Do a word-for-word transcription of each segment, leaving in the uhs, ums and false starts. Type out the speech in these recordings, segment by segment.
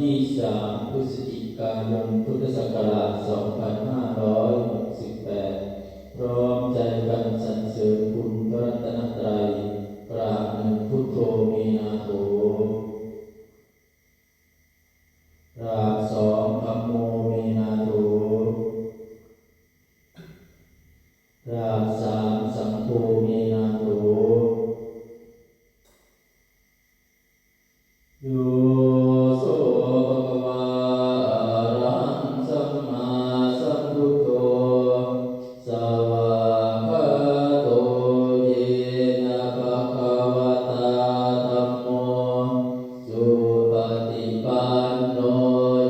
ที่สาม พฤศจิกายน พุทธศักราช สองพันห้าร้อยหกสิบแปด พร้อมใจกันสรรเสริญคุณพระรัตนตรัย กราบหนึ่ง Buddho me nātho กราบสอง Dhammo me nātho กราบสาม Saṅgho me nātho. Yo so bhagavā arahaṃ sammāsambuddho, svākkhāto yena bhagavatā dhammo, supaṭipanno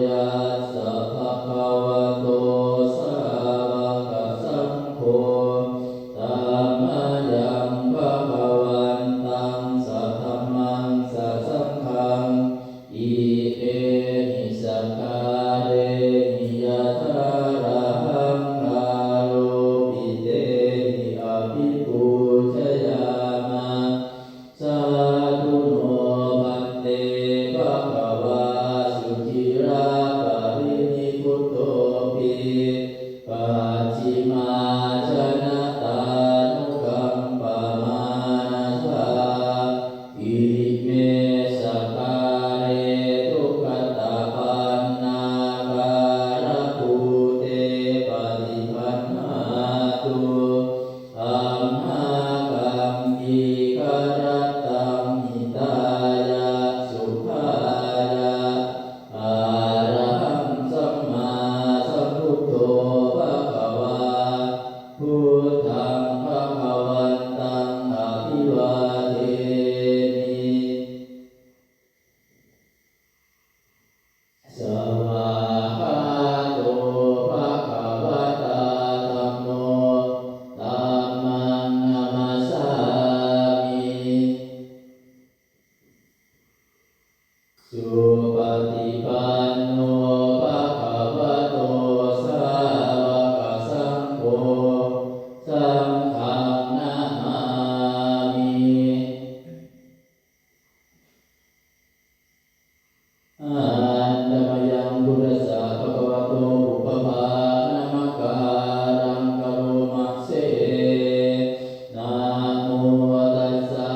yassa bhagavato sāvakasaṅgho, tammayaṃ bhagavantaṃ sadhammaṃ sasaṅghaṃ, imehi sakkārehi yathārahaṃ āropitehi abhipūjayāma. Sādhu no bhante bhagavā suciraparinibbutopi, pacchimājanatānukampamānasā, ime sakkāre duggatapaṇṇākārabhūte paṭiggaṇhātu, amhākaṃ dīgharattaṃ hitāya sukhāya. Arahaṃ sammāsambuddho bhagavā, buddhaṃ bhagavantaṃ abhivādemi. Svākkhāto bhagavatā dhammo, dhammaṃ namassāmi. Supaṭipanno bhagavato sāvakasaṅgho, saṅghaṃ namāmi. Handa mayaṃ buddhassa bhagavato pubbabhāganamakāraṃ karoma se. Namo tassa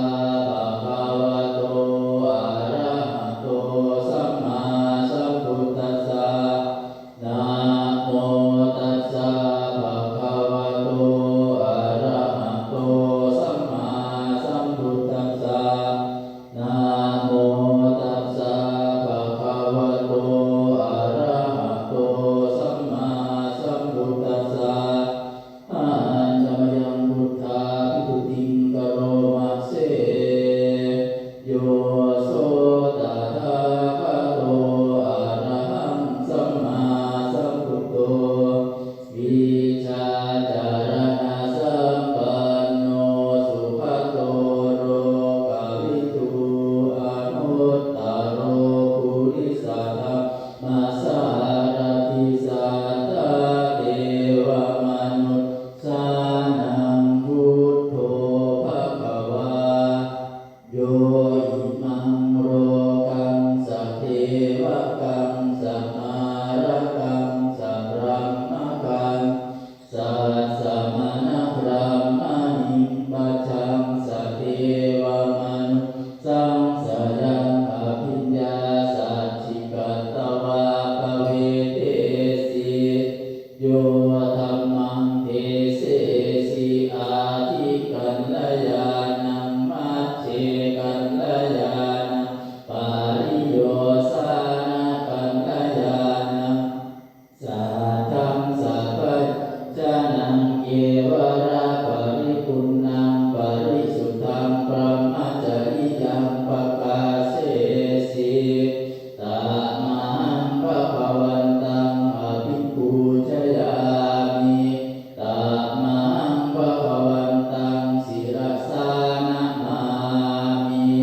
bhagavato arahato sammāsambuddhassa. Namo tassa bhagavato arahato sammāsambuddhassa. Namo tassa bhagavato arahato sammāsambuddhassa. Handa mayaṃ buddhābhitūtiṃ karoma se. Yo so tathāgato arahaṃ sammāsambuddho, vijjācaraṇasampanno sugato lokavidū, anuttaro purisadammasārathi satthā devamanussānaṃ buddho bhagavā. Yo imaṃ lokaṃ sadevakaṃ samārakaṃ sabrahmakaṃ sassamaṇabrāhmaṇiṃ pajaṃ sadevamanussaṃ sayaṃ abhiññāsaccikatvā pavedesi. Yo dhammaṃ desesi ādikalyāṇaṃ majjhekalyāṇaṃ pariyosānakalyāṇaṃ satthaṃ sabbajjhanaṃ kevalaparipuṇṇaṃ parisuddhaṃ brahmacariyaṃ pakāsesi. Tamahaṃ bhagavantaṃ abhipūjayāmi. Tamahaṃ bhagavantaṃ sirasā namāmi.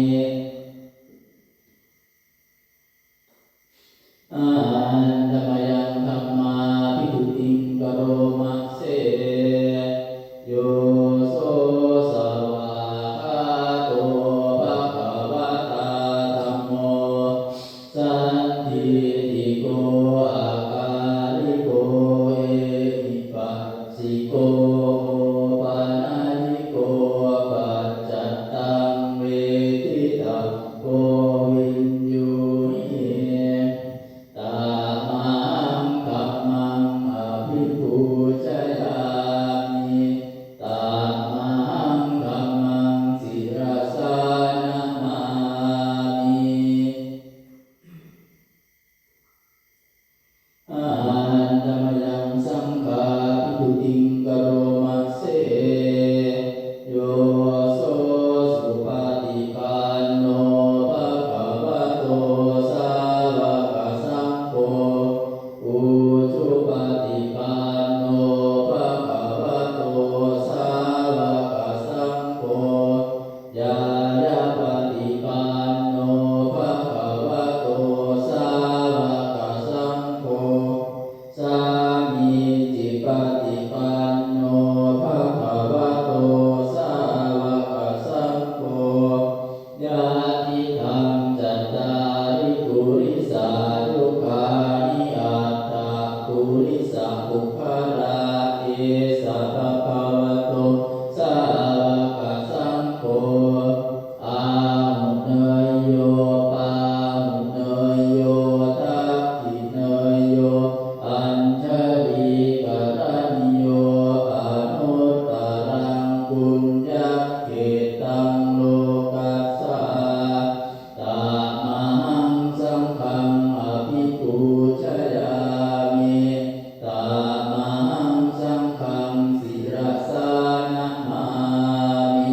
Handa mayaṃ dhammābhitūtiṃ karoma se. Yo so svākkhāto bhagavatā dhammo, santi ko viññūhi, tamahaṃ dhammaṃ abhipūjayāmi, tamahaṃ dhammaṃ sirasā namāmi. Handa mayaṃ saṅghābhidhutiṃ karoma se. Yo so supaṭipanno bhagavato sāvakasaṅgho, ujupaṭipanno bhagavato sāvakasaṅgho, ñāyapaṭipanno bhagavato sāvakasaṅgho, sāmīcipaṭipanno bhagavato sāvakasaṅgho, yadidaṃ cattāri purisayugāni aṭṭha purisapuggalā, esa bhagavato sāvakasaṅgho, āhuneyyo pāhuneyyo dakkhiṇeyyo añjalikaraṇīyo anuttaraṃ puññakkhettaṃ lokassa. Tamahaṃ saṅghaṃ abhipūjayāmi, tamahaṃ saṅghaṃ sirasā namāmi.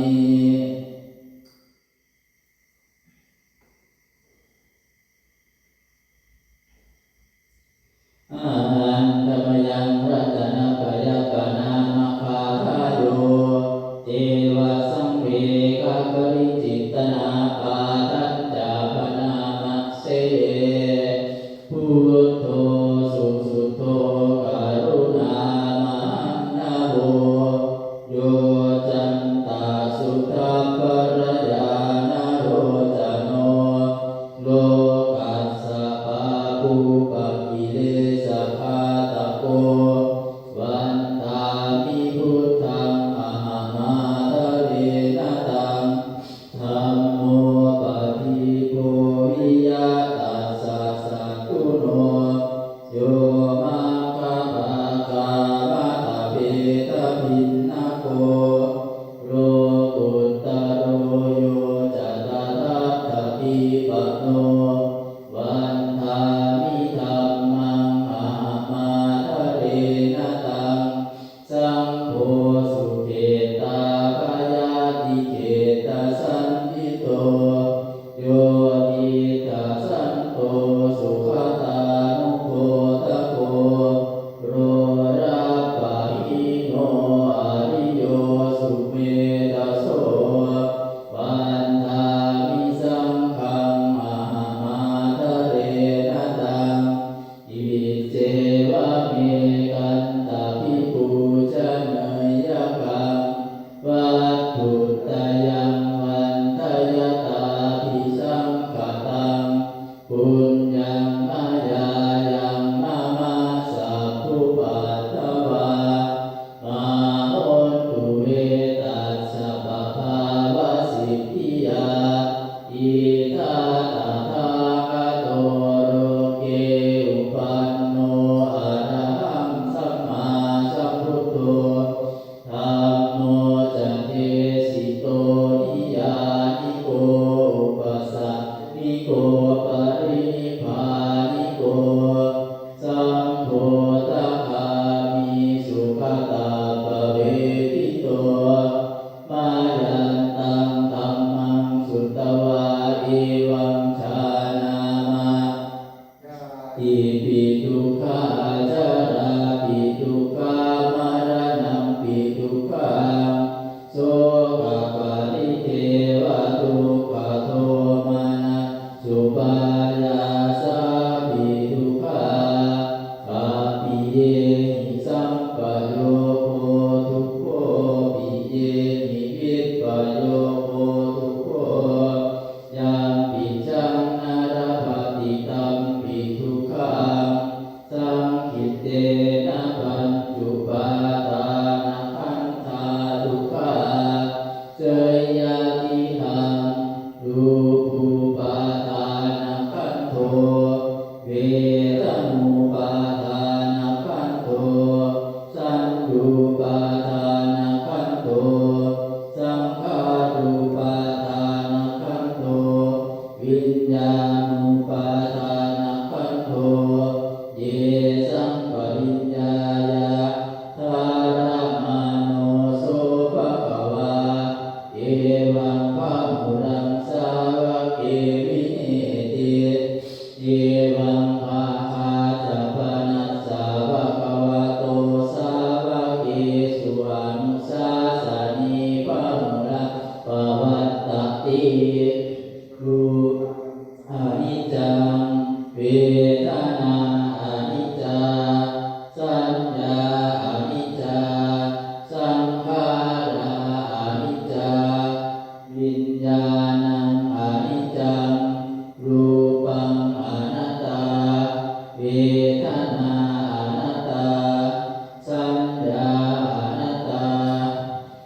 Handa mayaṃ ratanatthayappangāmagāthāyo ceva saṃvegaparicittinābādhāñca bhaṇāma se. Buddho susuddho karuṇāmahaṇṇavo, yocantaṃ suddhabbarañāṇalocano, lokassa pāpūpakilesaghātako, vandāmi buddhaṃ ahamādarena taṃ. Dhammo padīpo viya tassa satthuno, yo maggapākamattabhedaviṇṇako, lokuttaro yo ca tadattadīpano, vandāmi dhammaṃ ahamādarena taṃ. Saṅgho sukhettābhayātikhettasaññito, yo diṭṭhasanto sugatānubodhako, lorappahīno ariyo sumedhaso, vandāmi saṅghaṃ ahamādarena taṃ. Iccevamekantabhipūjanīyakaṃ vatthuttayaṃ vandayatābhisaṅkhataṃ, puññaṃ mayā yaṃ mama sabbupaddavā, mā hontu ve tassa pabhāvasiddhiyā. Idha tathāgato loke uppanno arahaṃ sammāsambuddho, dhammo ca desito niyyāniko upasāyiko parinibbāniko, sambodhagāmī sugatāpavedito. Mayantaṃ dhammaṃ sutvā evaṃ jānāma, jātipi dukkhā jarāpi dukkhā maraṇampi dukkhaṃ, sokaparidevadukkhadomanassupāyāsāpi dukkhā, appiyehi sampayogo dukkho, piyehi vippayogo dukkho, yampicchaṃ na labhati tampi dukkhaṃ, saṅkhittena upādānakhandho, vedanupādānakhandho, saññupādānakhandho, saṅkhārupādānakhandho, viññāṇupādānakhandho, yesaṃ pariññāya dharamāno so bhagavā, evaṃ bahulaṃ sāvake vineti. Evaṃ bhāgā ca panassa bhagavato sāvakesu anusāsanī bahulaṃ pavattati. Rūpaṃ aniccaṃ, vedanā aniccā, saññā aniccā, saṅkhārā aniccā, viññāṇaṃ aniccaṃ. Rūpaṃ anattā, vedanā anattā, saññā anattā,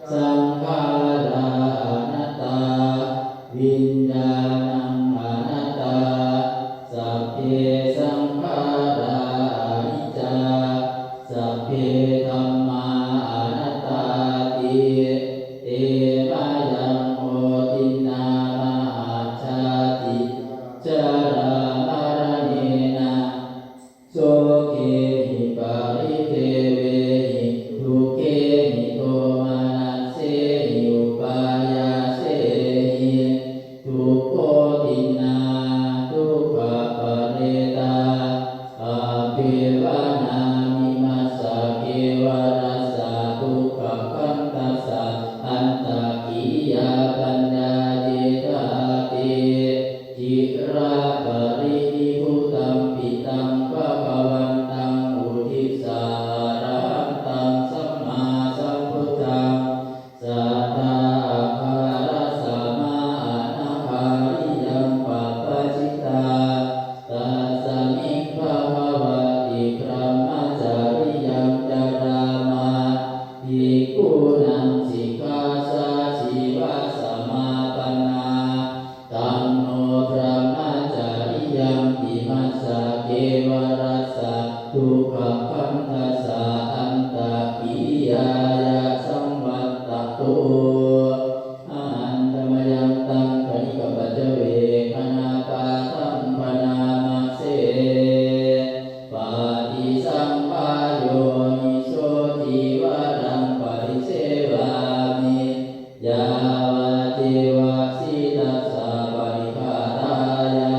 saṅkhārā anattā, viññāṇaṃ anattā, sabbe saṅkhārā aniccā, sabbe dhammā anattāti. Te mayaṃ otiṇṇā mahajjhatiyā jarāmaraṇena sokehi paridevehi dukkhehi domanassehi upāyāsehi. Dukkhotiṇṇā dukkhaparetā abbhevanā vimassa kevalassa dukkhakhandhassa antakkhiya paññā yedhā te ciraparinibbutampi taṃ bhagavantaṃ uddissa arahantaṃ sammāsambuddhaṃ satthā āgārasmā anāgāriyaṃ pabbajitā. Tasmiṃ bhagavati brahmacariyaṃ carāma bhikkhūnaṃ sikkhāsājīvasamāpannā. Taṃ no brahmacariyaṃ vimassa kevalassa dukkhakhandhassa antakkhiya saṃvattato. Handa mayaṃ taṅkhaṇikapaccavekkhaṇapāṭhaṃ bhaṇāma se. Paṭisaṅkhā yoniso cīvaraṃ parisevāmi yāvadeva sītassa paṭighātāya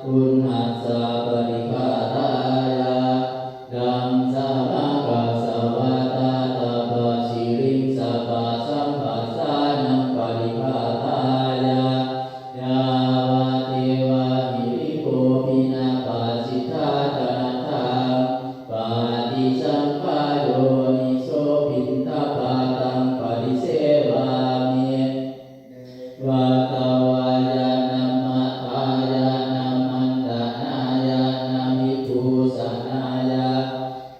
uṇhassa paṭighātāya. Yaṃ samakasavātātapasiriṃ sapasamphassānaṃ paṭighātāya yāvadeva hirikopinapassithatanathaṃ paṭisaṅkhā yoniso piṇḍapātaṃ parisevāmi neva davāya na madānāya na vibhūsanāya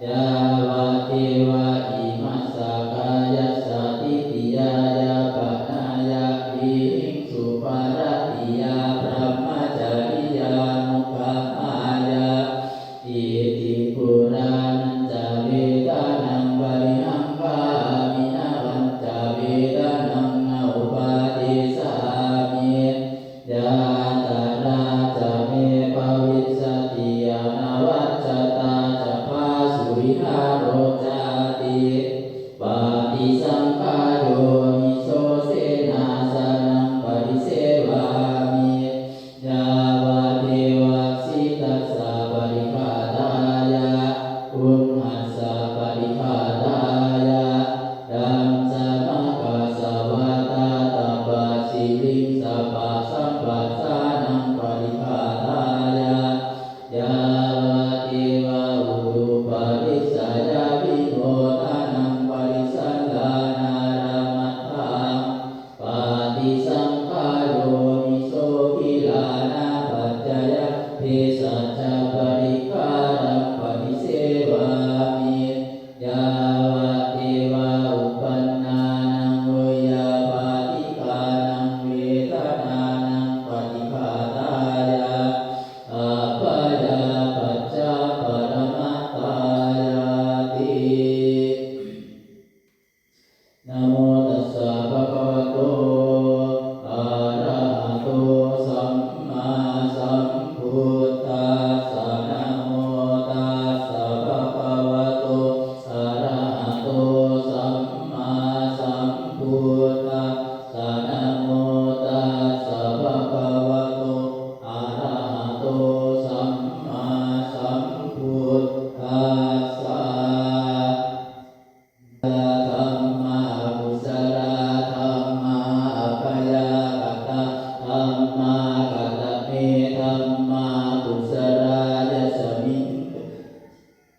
yāvadeva imassa kāyassa ṭhitiyā yāpanāya vihiṃsuparatiyā brahmacariyānuggahāya. Iti purāṇañca vedanaṃ parihaṅkhāmi navañca vedanaṃ na uppādessāmi yātrā ca me bhavissati anavajjatā ca phāsuvihāro cāti. Paṭisaṅkhā yoniso senāsanaṃ parisevāmi yāvadeva sītassa paṭighātāya uṇhassa paṭighātāya. Yaṃ samakasavātātapasiriṃ sapasamphassānaṃ paṭighātāya yāvadeva utuparissayavi Dhammā kusalā. Yasmiṃ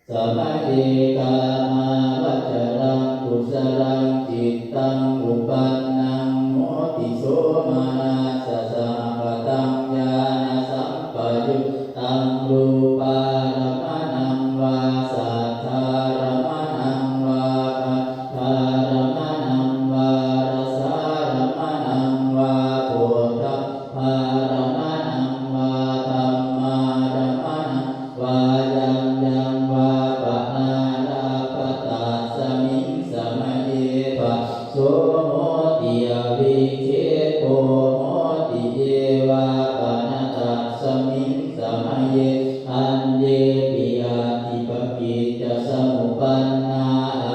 samaye kāmāvacaraṃ kusalaṃ cittaṃ uppannaṃ hoti somanassasahagataṃ ñāṇasampayuttaṃ rūpārammaṇaṃ vā saddārammaṇaṃ vā gandhārammaṇaṃ vā rasārammaṇaṃ vā poṭṭhabbārammaṇaṃ vā dhammārammaṇaṃ vā yaṃ yaṃ vā panārabha tasmiṃ samaye phasso hoti avikkhepo hoti ye vā pana tasmiṃ samaye aññepi atthi paṭiccasamuppannā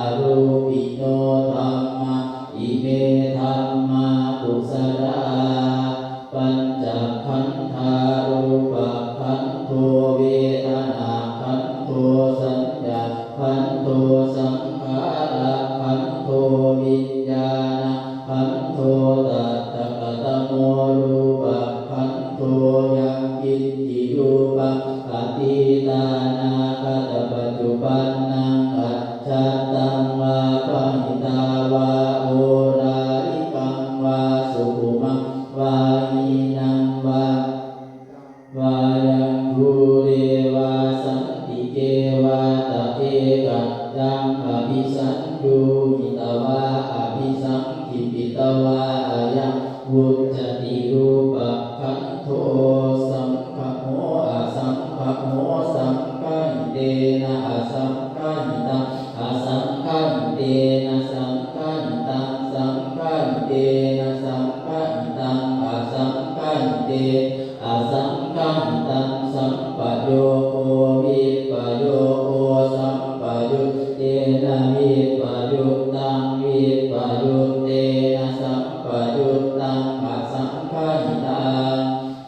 arūpino dhammā ime dhammā kusalā. Pañcakkhandhā rūpakkhandho vedanākkhandho saññākkhandho saṅkhārakkhandho viññāṇakkhandho. Tattha katamo rūpakkhandho? Yaṅkiñci rūpaṃ atītānāgatapaccuppannaṃ ajjhattaṃ vā bahiddhā vā oḷārikaṃ vā sukhumaṃ vā hīnaṃ vā vā yaṃ dūre vā santike vā tadekajjhaṃ abhisaññūhitvā abhisaṅkhipitvā ayaṃ vuccati rūpakkhandho. Saṅgaho asaṅgaho saṅgahitena asaṅgahitaṃ asaṅgahitena saṅgahitaṃ saṅgahitena saṅgahitaṃ asaṅgahitena asaṅgahitaṃ sampayogo vippayogo sampayuttena vippayuttaṃ vippajuttena sampayuttaṃ asaṅgahitaṃ.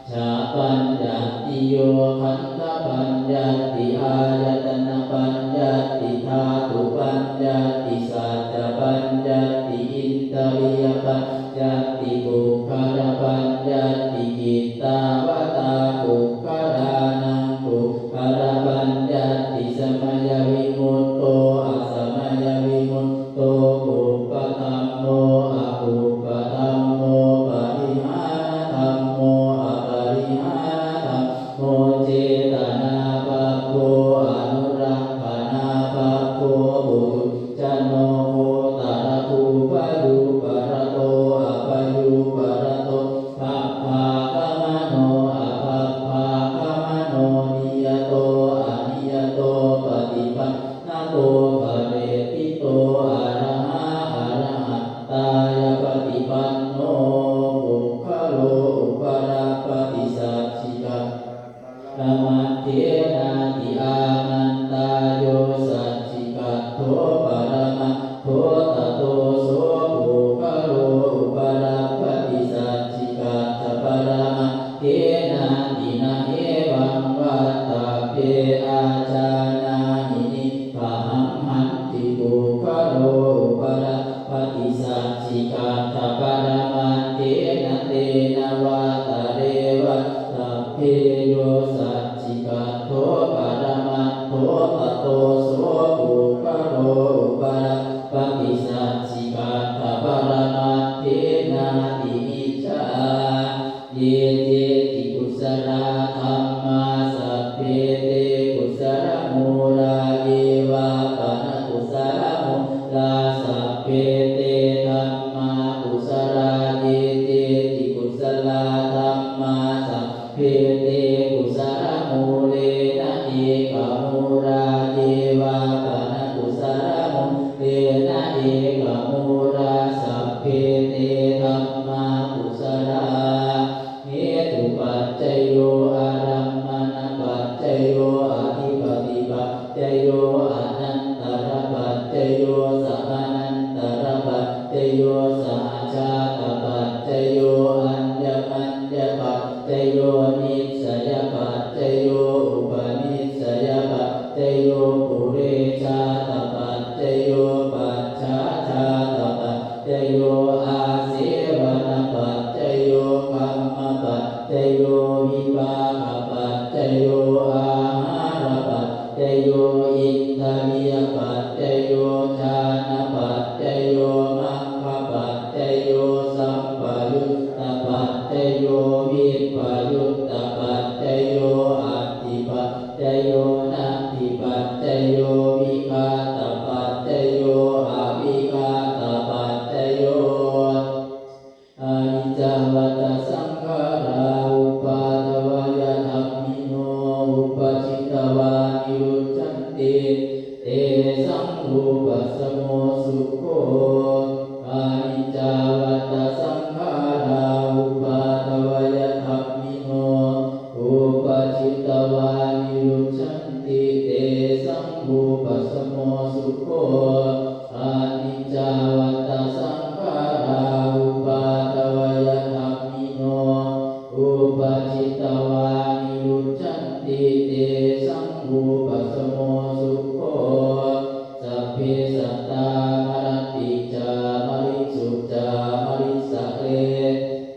Cha paññattiyo khandhapaññatti āyatanapaññatti dhātupaññatti saccapaññatti indriyapaññatti puggalapaññatti. Kittāvatā puggalānaṃ puggalapaññatti? Samayavimutto asamayavimutto kuppadhammo akuppadhammo parihānadhammo aparihānadhammo cetanābhabbo anurakkhanābhabbo puthujjano gotrabhū bhayūparato abhayūparato bhabbāgamano abhabbāgamano niyato aniyato paṭipannako phaleṭṭhito arahā arahattāya paṭipanno puggalo upalabbhati saccika paramatthenāti. Āmantā. Yo saccikaṭṭho paramattho tato so puggalo upalabbhati saccikaṭṭhaparamatthenāti. Na hevaṃ vattabbe. Ājānāhi niggahaṃ. Hañci puggalo upalabbhati saccikaṭṭhaparamatthenāti tena vattabbe vattabbe. Yo saccikaṭṭho paramattho tato so puggalo upalabbhati saccikaṭṭhaparamatthenāti. Icchā. Ye keci kusalā dhammā sabbe te kusalamūlā. Ye vā pana kusalamūlā sabbe te dhammā kusalā. Ye keci kusalā dhammā sabbe te kusalamūlena ekamūlā. Ye vā pana kusalamūlena ekamūlā sabbe te dhammā kusalā. Hetupaccayo, ārammaṇapaccayo, adhipatipaccayo, anantarapaccayo, samanantarapaccayo, sahajātapaccayo, aññamaññapaccayo, nissayapaccayo, paccayo, āhārapaccayo, indriyapaccayo, jhānapaccayo, maggapaccayo, sampayuttapaccayo, vippayuttapaccayo, atthipaccayo, natthipaccayo, vigatapaccayo, avigatapaccayo. Aniccā vata saṅkhārā, uppādavayadhammino, uppajjitvā nirujjhanti, tesaṃ vūpasamo sukho. Aniccā vata saṅkhārā, uppādavayadhammino, uppajjitvā nirujjhanti, tesaṃ vūpasamo sukho. Aniccā vata saṅkhārā, uppādavayadhammino, uppajjitvā nirujjhanti, tesaṃ vūpasamo sukho. Sabbe sattā maranti ca, mariṃsu ca marissare,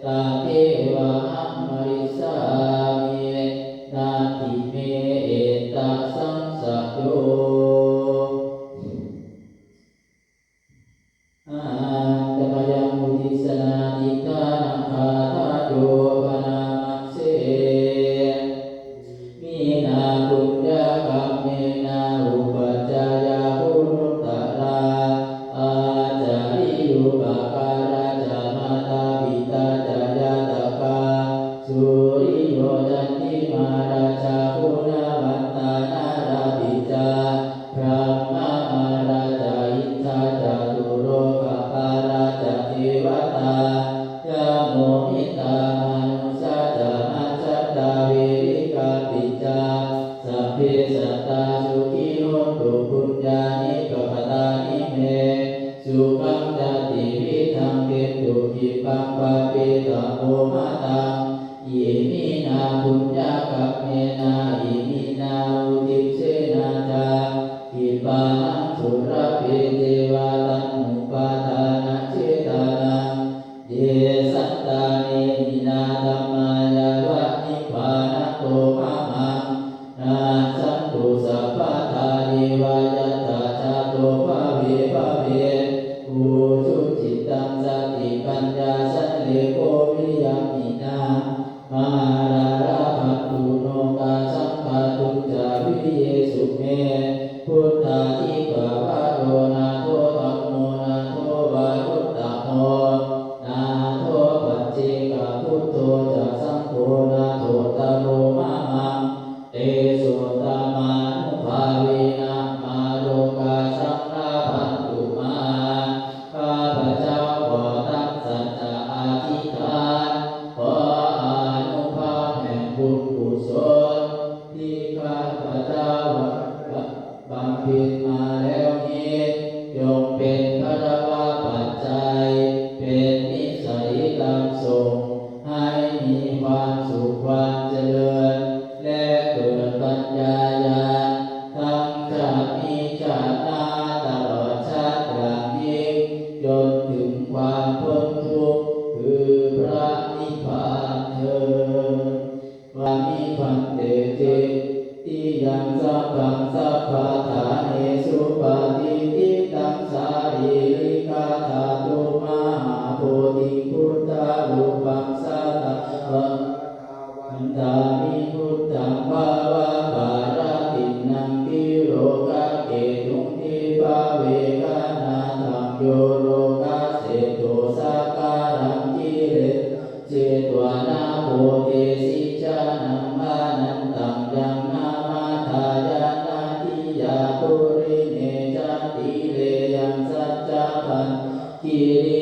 tathevāhaṃ marissāmi, natthi me ettha saṃsayo. Handa mayaṃ uddissa nātidānagāthāyo bhaṇāma se. Iminā puññakammena upajjhāyā guṇuttarā, ācariyūpakārā ca mātā pitā ca ñātakā, suriyo candimā rājā guṇavantā narāpi ca, brahmamārā ca indā ca catulokapālā ca devatā, yamo mittā manussā ca majjhattā verikāpi ca, sabbe sattā sukhī hontu puññāni pakatāni me, sukhañca tividhaṃ dentu khippaṃ pāpetha vomataṃ. Iminā puññakammena iminā uddissena ca, khippāhaṃ sulabhe ceva taṇhupādānachedanaṃ, ye santāne hinā dhammā yāva nibbānato mamaṃ, nassantu sabbadā yeva yattha jāto bhave bhave, ujucittaṃ satipaññā sallekho viriyamhinā, mārā labhantu nokāsaṃ kātuñca viriyesu me, buddhādhipavaro nātho dhammo nātho varuttamo, nātho paccekabuddho ca saṅgho nāthottaro mamaṃ, tesottamānubhāvena mārokāsaṃ labhantu mā. ข้าพเจ้าขอตั้งสัจจะอธิษฐาน ขออานุภาพแห่งบุญกุศล ที่ข้าพเจ้าบำเพ็ญมาแล้วนี้ จงเป็นพลวปัจจัย เป็นนิสัยตามส่ง ให้มีความสุขความเจริญ และเกิดปัญญาญาณ ทั้งชาตินี้ชาติหน้า ตลอดชาติอย่างยิ่ง จนถึงความพ้นทุกข์ คือพระนิพพานเทอญ Vāmi bhante cetiyaṃ sabbaṃ sabbaṭṭhāne supatiṭṭhitaṃ sārīrikadhātu mahābodhiṃ buddharūpaṃ sadā vandāmi buddhaṃ bhāvaparatinaṃ tilokakhetuṃ dīpaveganādhaṃ yo lokaseṭṭho sakalaṃ kile jetvā na bodhesi janaṃ anantaṃ yaṃ namadāya natthiyā purime jātire yaṃ saccabaddhā giri